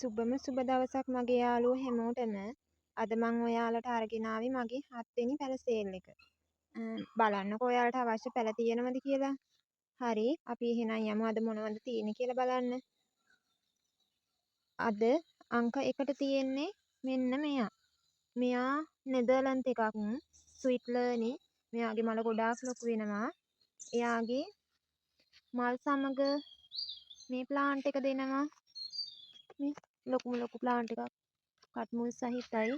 සුබම සුබ දවසක් මගේ යාළුවෝ හැමෝටම. අද මං ඔයාලට අරගෙන ආවේ මගේ හත්වෙනි පැල සේල් එක. බලන්නකෝ ඔයාලට අවශ්‍ය පැල තියෙනවද කියලා. හරි, අපි එහෙනම් යමු අද මොනවද තියෙන්නේ කියලා බලන්න. අද අංක 1ට තියෙන්නේ මෙන්න මෙයා. මෙයා නෙදර්ලන්ත එකක්, ස්වීට් ලර්නි. මෙයාගේ මල ගොඩාක් ලොකු වෙනවා. එයාගේ මල් සමග මේ ප්ලාන්ට් එක දෙනවා. මේ ලොකුම ලොකු ප්ලාන්ට් එකක් කට්මුල් සහිතයි.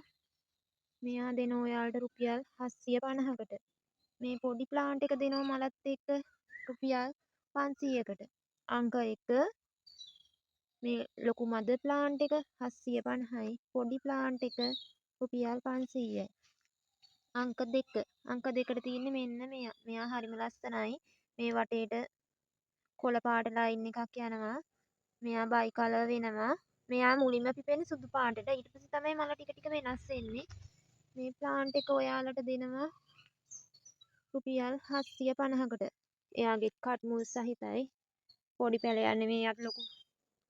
මෙයා දෙනවා ඔයාලට රුපියල් 750කට. මේ පොඩි ප්ලාන්ට් එක දෙනවා මලත් එක්ක රුපියල් 500කට. අංක 1 මේ ලොකු මද ප්ලාන්ට් එක 750යි. පොඩි ප්ලාන්ට් එක රුපියල් 500යි. අංක 2, අංක 2ට තියෙන්නේ මෙන්න මෙයා. මෙයා හරිම ලස්සනයි. මේ වටේට කොළ පාට ලයින් එකක් යනවා. මෙයා බයි කලර් වෙනවා. මෙයා මුලින්ම පිපෙන්නේ සුදු පාටට. ඊට පස්සේ තමයි මල ටික ටික වෙනස් වෙන්නේ. මේ ප්ලාන්ට් එක ඔයාලට දෙනවා රුපියල් 750කට. එයාගේ කට්මුල් සහිතයි. පොඩි පැලයක් නෙමෙයි, එයාත් ලොකු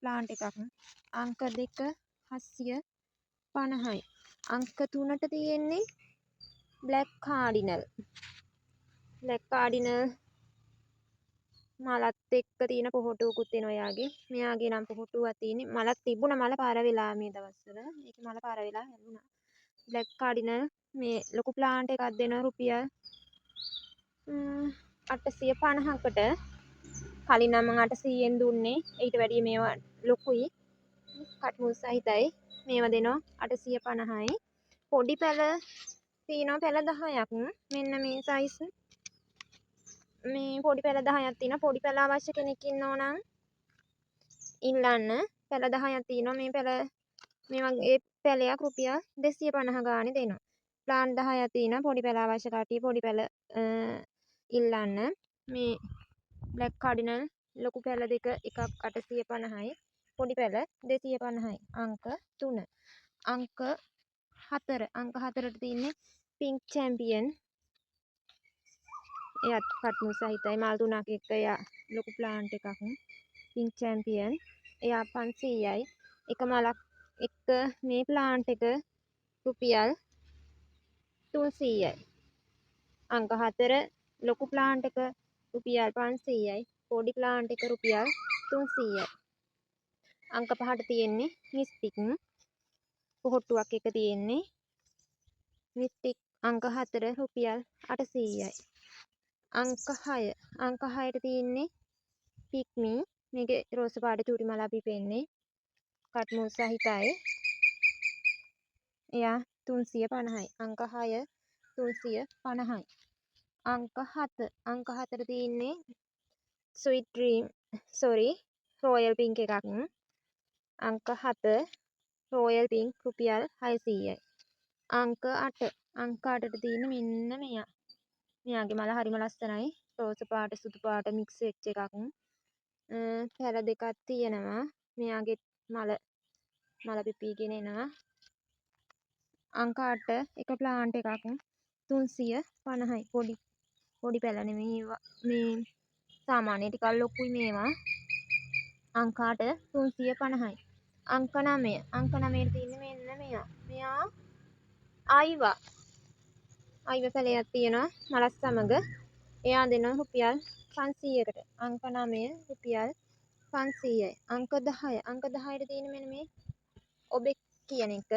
ප්ලාන්ට් එකක්. අංක 2 750යි. අංක 3ට තියෙන්නේ බ්ලැක් කාඩිනල්. බ්ලැක් කාඩිනල් මලත් එක්ක තියෙන පොහොට්ටුවකුත් එනවා එයාගේ. මෙයාගේ නම් පොහොට්ටුවක් තියෙන්නේ. මලක් තිබුණා, මල පාර වෙලා මේ දවස්වල. ඒකේ මල පාර වෙලා හැලුණා. බ්ලැක් කාඩිනල් මේ ලොකු ප්ලාන්ට් එකක් දෙනවා රුපියල් 850කට. කලින් නම් මං 800න් දුන්නේ. ඊට වැඩිය මේවා ලොකුයි. කට්මුල් සහිතයි. මේවා දෙනවා 850යි. පොඩි පැල තියෙනවා පැල 10ක්. මෙන්න මේ සයිස් මේ පොඩි පැල 10ක් තියෙනවා. පොඩි පැල අවශ්‍ය කෙනෙක් ඉන්නවා නම් ඉල්ලන්න. පැල 10ක් තියෙනවා. මේ පැල මේ වගේ පැලයක් රුපියල් 250 ගානේ දෙනවා. ප්ලාන්ට් 10ක් තියෙනවා. පොඩි පැල අවශ්‍ය කට්ටිය පොඩි පැල ඉල්ලන්න. මේ බ්ලැක් කාඩිනල් ලොකු පැල දෙක එකක් 850යි. පොඩි පැල 250යි. අංක 3. අංක 4. අංක 4ට තියෙන්නේ පින්ක් චැම්පියන්. එයත් කට්මුල් සහිතයි. මල් තුනක් එක්ක එයා ලොකු ප්ලාන්ට් එකක්. Pink champion. එයා 500යි. එක මලක් එක්ක මේ ප්ලාන්ට් එක රුපියල් 300යි. අංක 4 ලොකු ප්ලාන්ට් එක රුපියල් 500යි. පොඩි ප්ලාන්ට් එක රුපියල් 300යි. අංක 5ට තියෙන්නේ මිස්ටික්. පොහොට්ටුවක් එක තියෙන්නේ. මිස්ටික් අංක 4 රුපියල් 800යි. අංක 6, අංක 6ට තියෙන්නේ පික්මි. මේකේ රෝස පාට චූටි මලක් පිපෙන්නේ. කට්මුල් සහිතයි. එයා 350යි. අංක 6 350යි. අංක 7, අංක 7ට තියෙන්නේ sweet dream, sorry, royal pink එකක්. අංක 7 රොයල් පින්ක් රුපියල් 600යි. අංක 8, අංක 8ට තියෙන්නේ මෙන්න මෙයා. මෙයාගේ මල හරිම ලස්සනයි. රෝස පාට සුදු පාට මික්ස් වෙච්ච එකක්. පැල දෙකක් තියෙනවා. මෙයාගේ මල පිපීගෙන එනවා. අංක 8 එක ප්ලාන්ට් එකක් 350යි. පොඩි පැල නෙමෙයි ඒවා. මේ සාමාන්‍ය ටිකක් ලොකුයි මේවා. අංක 8 350යි. අංක 9, අංක 9ට තියෙන්නේ මෙන්න මෙයා. මෙයා අයිවා. අයිව පැලයක් තියෙනවා මලත් සමග. එයා දෙනවා රුපියල් 500කට. අංක 9 රුපියල් 500යි. අංක 10, අංක 10ට තියෙන්නේ මෙන්න මේ ඔබෙක් කියන එක.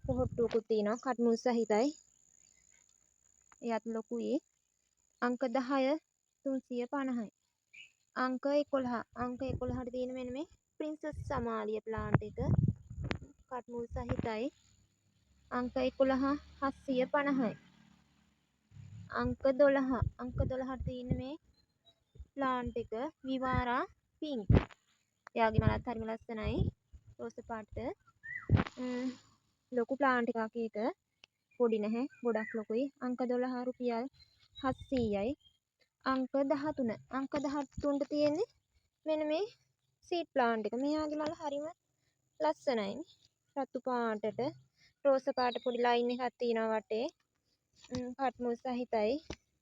පොහොට්ටුවකුත් තියෙනවා කට්මුල් සහිතයි. එයත් ලොකුයි. අංක 10 350යි. අංක 11, අංක 11ට තියෙන මෙන්න මේ ප්‍රින්සස් සමාලිය ප්ලාන්ට් එක කට්මුල් සහිතයි. අංක 11 750යි. අංක 12, අංක 12ට තියෙන මේ ප්ලාන්ට් එක විවාරා පින්ක්. එයාගේ මලත් හරිම ලස්සනයි. රෝස පාට. ලොකු ප්ලාන්ට් එකක් ඒක. පොඩි නැහැ, ගොඩක් ලොකුයි. අංක 12 රුපියල් 700යි. අංක 13, අංක 13ට තියෙන්නේ මෙන්න මේ සීඩ් ප්ලාන්ට් එක. මෙයාගේ මල හරිම ලස්සනයි. රතු පාටට රෝස පාට පොඩි ලයින් එකක් තියෙනවා වටේ. කට්මුල් සහිතයි.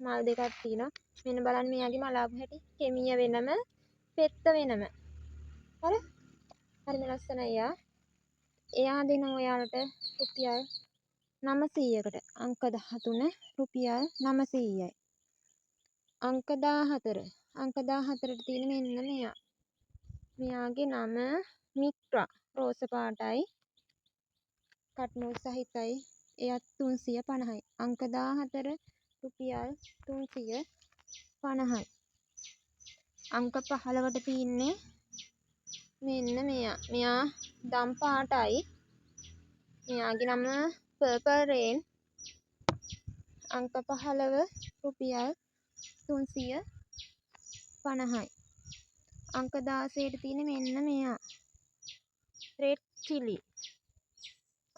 මල් දෙකක් තියෙනවා. මෙන්න බලන්න මෙයාගේ මල ආපු හැටි. කෙමිය වෙනම, පෙත්ත වෙනම. හරි? හරිම ලස්සනයි එයා. එයා දෙනවා ඔයාලට රුපියල් 900කට. අංක 13 රුපියල් 900යි. අංක 14, අංක 14ට තියෙන මෙන්න මෙයා. මෙයාගේ නම මික්‍රා. රෝස පාටයි. කට්මුල් සහිතයි. එයත් 350යි. අංක 14 රුපියල් 350යි. අංක 15ට තියෙන්නේ මෙන්න මෙයා. මෙයා දම් පාටයි. මෙයාගේ නම පර්පල් රේන්. අංක 15 රුපියල් 350යි. අංක 16ට තියෙන මෙන්න මෙයා. Red chilli.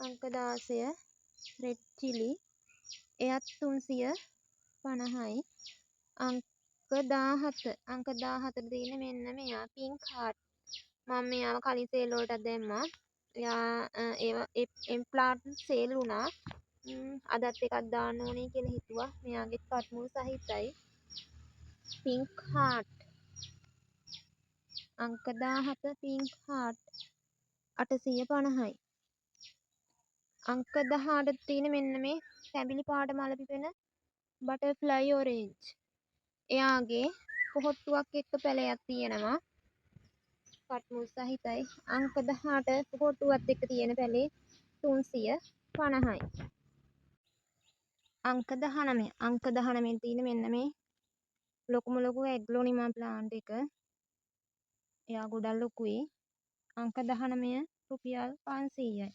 අංක 16 රෙඩ් චිලි. එයත් 350යි. අංක 17, අංක 17ට තියෙන මෙන්න මෙයා පින්ක් හાર્ට්. මම මෙයාව කලින් සේල් වලටත් දැම්මා. එයා ඒවා එම් ප්ලාන්ට් සේල් වුණා. අදත් එකක් දාන්න ඕනේ කියලා හිතුවා. මෙයාගෙත් කට්මුල් සහිතයි. Pink heart. අංක 17 පින්ක් හાર્ට් 850යි. අංක 18 තියෙන මෙන්න මේ තැඹිලි පාට මල පිපෙන බටර්ෆ්ලයි ඔරෙන්ජ්. එයාගේ පොහොට්ටුවක් එක්ක පැලයක් තියෙනවා. කට්මුල් සහිතයි. අංක 18 පොහොට්ටුවත් එක්ක තියෙන පැලේ 350යි. අංක 19, අංක 19 තියෙන මෙන්න මේ ලොකුම ලොකු ඇග්ලෝනිමා ප්ලාන්ට් එක. එයා ගොඩක් ලොකුයි. අංක 19 රුපියල් 500යි.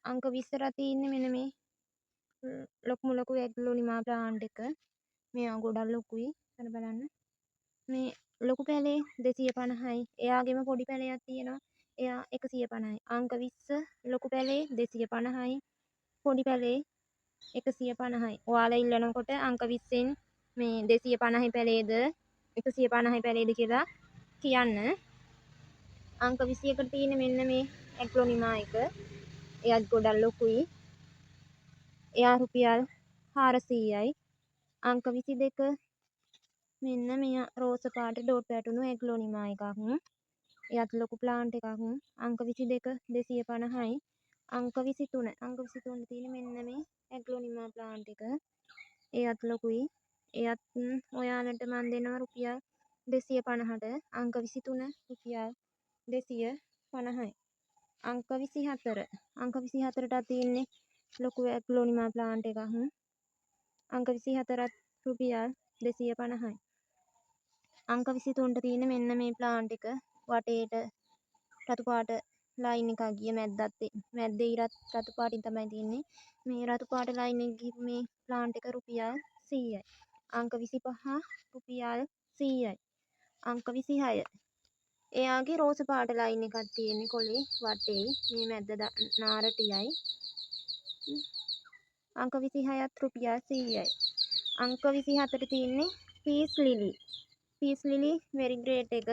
අංක 20 තියෙන්නේ මෙන්න මේ ලොකුම ලොකු ඇග්ලෝනිමා ප්ලාන්ට් එක. මෙයා ගොඩක් ලොකුයි. අර බලන්න. මේ ලොකු පැලේ 250යි. එයාගෙම පොඩි පැලයක් තියෙනවා. එයා 150යි. අංක 20 ලොකු පැලේ 250යි. පොඩි පැලේ 150යි. ඔයාලා ඉල්ලනකොට අංක 20න් මේ 250 පැලේද 150 පැලේද කියලා කියන්න. අංක 21ට තියෙන මෙන්න මේ ඇග්ලෝනිමා එක. එයාත් ගොඩක් ලොකුයි. එයා රුපියල් 400යි. අංක 22 මෙන්න මෙයා රෝස පාට ඩොට් වැටුණු ඇග්ලෝනිමා එකක්. එයාත් ලොකු ප්ලාන්ට් එකක්. අංක 22 250යි. අංක 23, අංක 23 තියෙන මෙන්න මේ ඇග්ලෝනිමා ප්ලාන්ට් එක. එයාත් ලොකුයි. එයත් ඔයාලට මං දෙනවා රුපියල් 250ට. අංක 23 රුපියල් 250යි. අංක 24, අංක 24ටත් තියෙන්නේ ලොකු ඇග්ලෝනිමා ප්ලාන්ට් එකක්. අංක 24ත් රුපියල් 250යි. අංක 23ට තියෙන මෙන්න මේ ප්ලාන්ට් එක. වටේට රතු පාට ලයින් එකක් ගිය මැද්දත් මැද්දේ ඉරත් රතු පාටින් තමයි තියෙන්නේ. මේ රතු පාට ලයින් එක ගිහපු මේ ප්ලාන්ට් එක රුපියල් 100යි. අංක 25 රුපියල් 100යි. අංක 26 එයාගේ රෝස පාට ලයින් එකක් තියෙන්නේ කොලේ වටේ. මේ මැද්ද නාරටියයි. අංක 26ත් රුපියල් 100යි. අංක 27ට තියෙන්නේ peace lily. Peace lily variegated එක.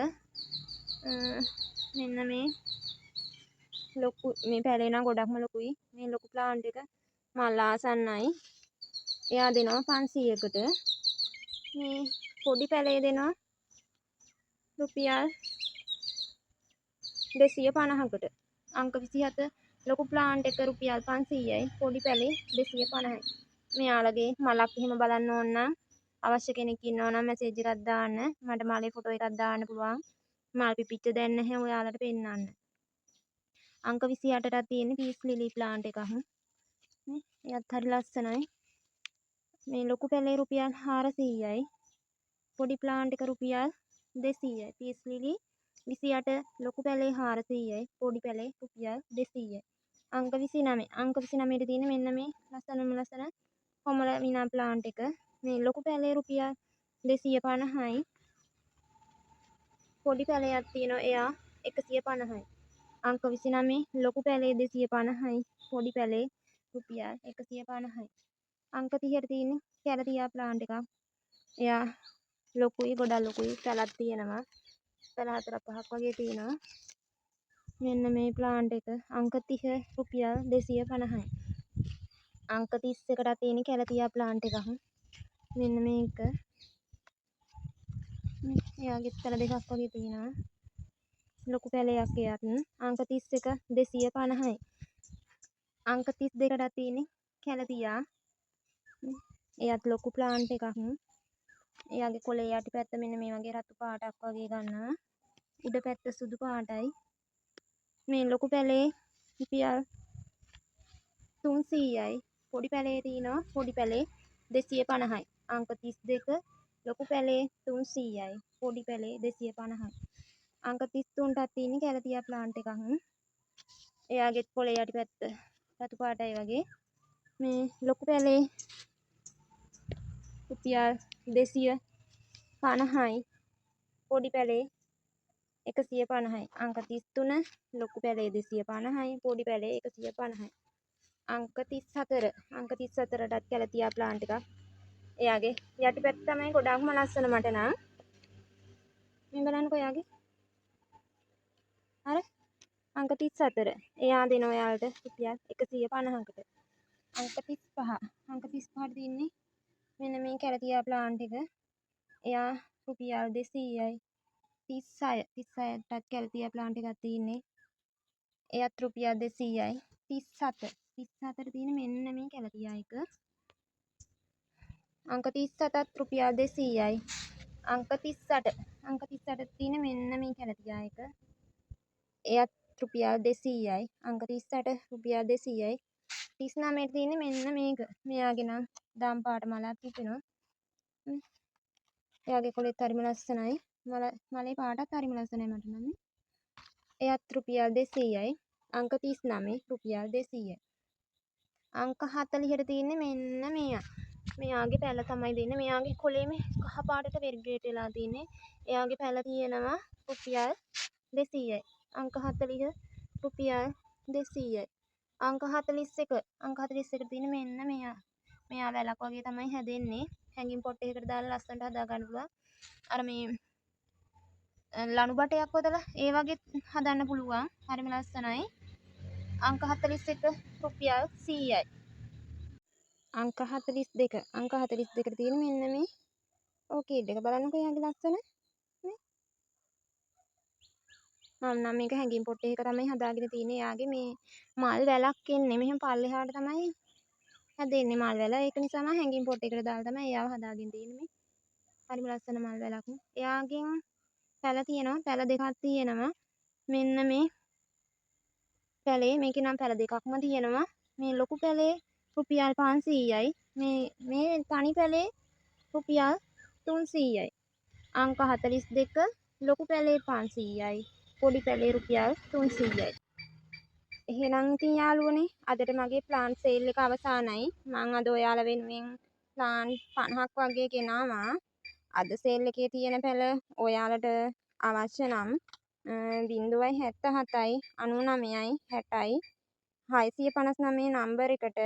මෙන්න මේ ලොකු මේ පැලේ නම් ගොඩක්ම ලොකුයි. මේ ලොකු ප්ලාන්ට් එක මල් ආසන්නයි. එයා දෙනවා 500කට. මේ පොඩි පැලේ දෙනවා රුපියල් 250කට. අංක 27 ලොකු ප්ලාන්ට් එක රුපියල් 500යි. පොඩි පැලේ 250යි. මෙයාලගේ මලක් එහෙම බලන්න ඕන නම් අවශ්‍ය කෙනෙක් ඉන්නවා නම් මැසේජ් එකක් දාන්න. මට මලේ ෆොටෝ එකක් දාන්න පුළුවන්. මල් පිපිච්ච දැන් නැහැ ඔයාලට පෙන්වන්න. අංක 28ටත් තියෙන්නේ පීස් ලිලි ප්ලාන්ට් එකක්. නේ එයත් හරි ලස්සනයි. මේ ලොකු පැලේ රුපියල් 400යි. පොඩි ප්ලාන්ට් එක රුපියල් 200යි. පීස් ලිලි 28 ලොකු පැලේ 400යි. පොඩි පැලේ රුපියල් 200යි. අංක 29, අංක 29ට තියෙන මෙන්න මේ ලස්සනම ලස්සන කොමල මිනා ප්ලාන්ට් එක. මේ ලොකු පැලේ රුපියල් 250යි. පොඩි පැලයක් තියෙනවා එයා 150යි. අංක 29 ලොකු පැලේ 250යි. පොඩි පැලේ රුපියල් 150යි. අංක 30ට තියෙන්නේ කැලතියා ප්ලාන්ට් එකක්. එයා ලොකුයි, ගොඩක් ලොකුයි. පැලක් තියෙනවා. පැල හතරක් පහක් වගේ තියෙනවා. මෙන්න මේ ප්ලාන්ට් එක අංක 30 රුපියල් 250යි. අංක 31ට තියෙන කැලතියා ප්ලාන්ට් එකක්. මෙන්න මේක. එයාගෙත් පැල දෙකක් වගේ තියෙනවා. ලොකු පැලයක් එයත්. අංක 31 250යි. අංක 32ටත් තියෙන්නේ කැලතියා. එයත් ලොකු ප්ලාන්ට් එකක්. එයාගේ කොළේ යටි පැත්ත මෙන්න මේ වගේ රතු පාටක් වගේ ගන්නවා. උඩ පැත්ත සුදු පාටයි. මේ ලොකු පැලේ රුපියල් 300යි. පොඩි පැලේ තියෙනවා පොඩි පැලේ 250යි. අංක 32 ලොකු පැලේ 300යි. පොඩි පැලේ 250යි. අංක 33ටත් තියෙන්නේ කැලතියා ප්ලාන්ට් එකක්. එයාගෙත් කොළේ යටි පැත්ත රතු පාටයි වගේ. මේ ලොකු පැලේ රුපියල් 250යි. පොඩි පැලේ 150යි. අංක 33 ලොකු පැලේ 250යි. පොඩි පැලේ 150යි. අංක 34, අංක 34ටත් කැලතියා ප්ලාන්ට් එකක්. එයාගේ යටි පැත්ත තමයි ගොඩාක්ම ලස්සන මට නම්. මේ බලන්නකෝ එයාගේ. අර අංක 34. එයා දෙන ඔයාලට රුපියල් 150කට. අංක 35, අංක 35ට තියෙන්නේ මෙන්න මේ කැලතියා ප්ලාන්ට් එක. එයා රුපියල් 200යි. 36, 36ටත් කැලතියා ප්ලාන්ට් එකක් තියෙන්නේ. එයත් රුපියල් 200යි. 37, 37ට තියෙන මෙන්න මේ කැලතියා එක. අංක 37ත් රුපියල් 200යි. අංක 38, අංක 38ට තියෙන මෙන්න මේ කැලතියා එක. එයත් රුපියල් 200යි. අංක 38 රුපියල් 200යි. 39ට තියෙන්නේ මෙන්න මේක. මෙයාගේ නම් දම් පාට මලක් පිපෙනවා. එයාගේ කොළෙත් හරිම ලස්සනයි. මල මලේ පාටත් හරිම ලස්සනයි මට නම්. එයත් රුපියල් 200යි. අංක 39 රුපියල් 200යි. අංක 40ට තියෙන්නේ මෙන්න මෙයා. මෙයාගේ පැල තමයි දෙන්නේ. මෙයාගේ කොළේ මේ කහ පාටට වෙරිගේට් වෙලා තියෙන්නේ. එයාගේ පැල තියෙනවා රුපියල් 200යි. අංක 40 රුපියල් 200යි. අංක 41, අංක 41ට තියෙන්නේ මෙන්න මෙයා. මෙයා වැලක් වගේ තමයි හැදෙන්නේ. හැංගින් පොට් එකකට දාලා ලස්සනට හදා ගන්න පුළුවන්. අර මේ ලණු බටයක් හොදලා ඒ වගේ හදන්න පුළුවන්. හරිම ලස්සනයි. අංක 41 රුපියල් 100යි. අංක 42, අංක 42ට තියෙන මෙන්න මේ ඕකීඩ් එක බලන්නකෝ එයාගේ ලස්සන නේ. මම නම් මේක හැංගින් පොට් එකක තමයි හදාගෙන තියෙන්නේ. එයාගේ මේ මල් වැලක් එන්නේ මෙහෙම පල්ලෙහාට තමයි හැදෙන්නේ මල් වැල. ඒක නිසා මම හැංගින් පොට් එකට දාලා තමයි එයාව හදාගෙන තියෙන්නේ මේ. හරිම ලස්සන මල් වැලක්. එයාගෙන් පැල තියෙනවා. පැල දෙකක් තියෙනවා. මෙන්න මේ පැලේ මේකේ නම් පැල දෙකක්ම තියෙනවා. මේ ලොකු පැලේ රුපියල් 500යි. මේ මේ තනි පැලේ රුපියල් 300යි. අංක 42 ලොකු පැලේ 500යි. පොඩි පැලේ රුපියල් 300යි. එහෙනම් ඉතින් යාළුවනේ අදට මගේ ප්ලාන්ට් සේල් එක අවසానයි. මං අද ඔයාලා වෙනුවෙන් ප්ලාන්ට් 50ක් වගේ ගෙනාවා. අද සේල් එකේ තියෙන පැල ඔයාලට අවශ්‍ය නම් 077යි 99යි 60යි 659 නම්බර් එකට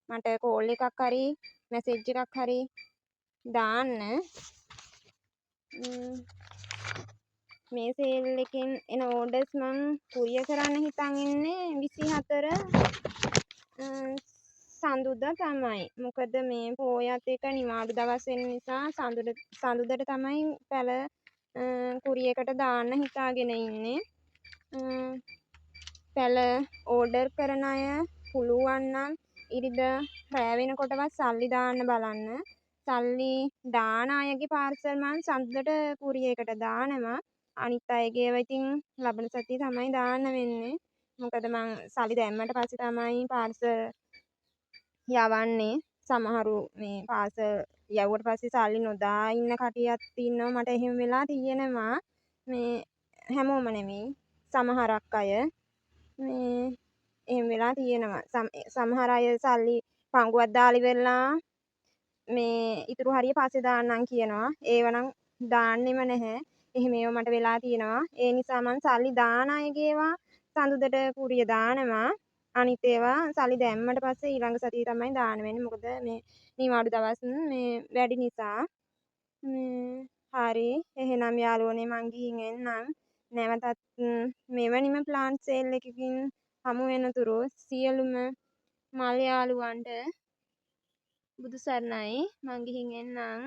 මට කෝල් එකක් හරි මැසේජ් එකක් හරි දාන්න. මේ සේල් එකෙන් එන ඕඩර්ස් මං කුරියර් කරන්න හිතන් ඉන්නේ 24 සඳුදා තමයි. මොකද මේ පෝයත් එක නිවාඩු දවස් වෙන නිසා සඳුදට තමයි පැල කුරියර් එකට දාන්න හිතාගෙන ඉන්නේ. පැල ඕඩර් කරන අය පුළුවන් නම් ඉරිදා රෑ වෙනකොටවත් සල්ලි දාන්න බලන්න. සල්ලි දාන අයගේ පාර්සල් මං සඳුදට කුරියර් එකට දානවා. අනිත් අයගේ ඒවා ඉතින් ලබන සතියේ තමයි දාන්න වෙන්නේ. මොකද මං සල්ලි දැම්මට පස්සේ තමයි පාර්සල් යවන්නේ. සමහරු මේ පාර්සල් යවුවට පස්සේ සල්ලි නොදා ඉන්න කටියක් ඉන්නවා. මට එහෙම වෙලා තියෙනවා. මේ හැමෝම නෙමෙයි, සමහරක් අය මේ එහෙම වෙලා තියෙනවා. සමහර අය සල්ලි පංගුවක් දාලා ඉවරලා මේ ඉතුරු හරිය පස්සේ දාන්නම් කියනවා. ඒව නම් දාන්නෙම නැහැ. එහෙම ඒවා මට වෙලා තියෙනවා. ඒ නිසා මං සල්ලි දාන අයගේ ඒවා සඳුදට කුරිය දානවා. අනිත් ඒවා සල්ලි දැම්මට පස්සේ ඊළඟ සතියේ තමයි දාන්න වෙන්නේ. මොකද මේ නිවාඩු දවස් මේ වැඩි නිසා. මේ හරි, එහෙනම් යාළුවනේ මං ගිහින් එන්නම්. නැවතත් මෙවැනිම ප්ලාන්ට් සේල් එකකින් හමු වෙනතුරු සියලුම මල් යාළුවන්ට බුදු සරණයි. මං ගිහින් එන්නම්.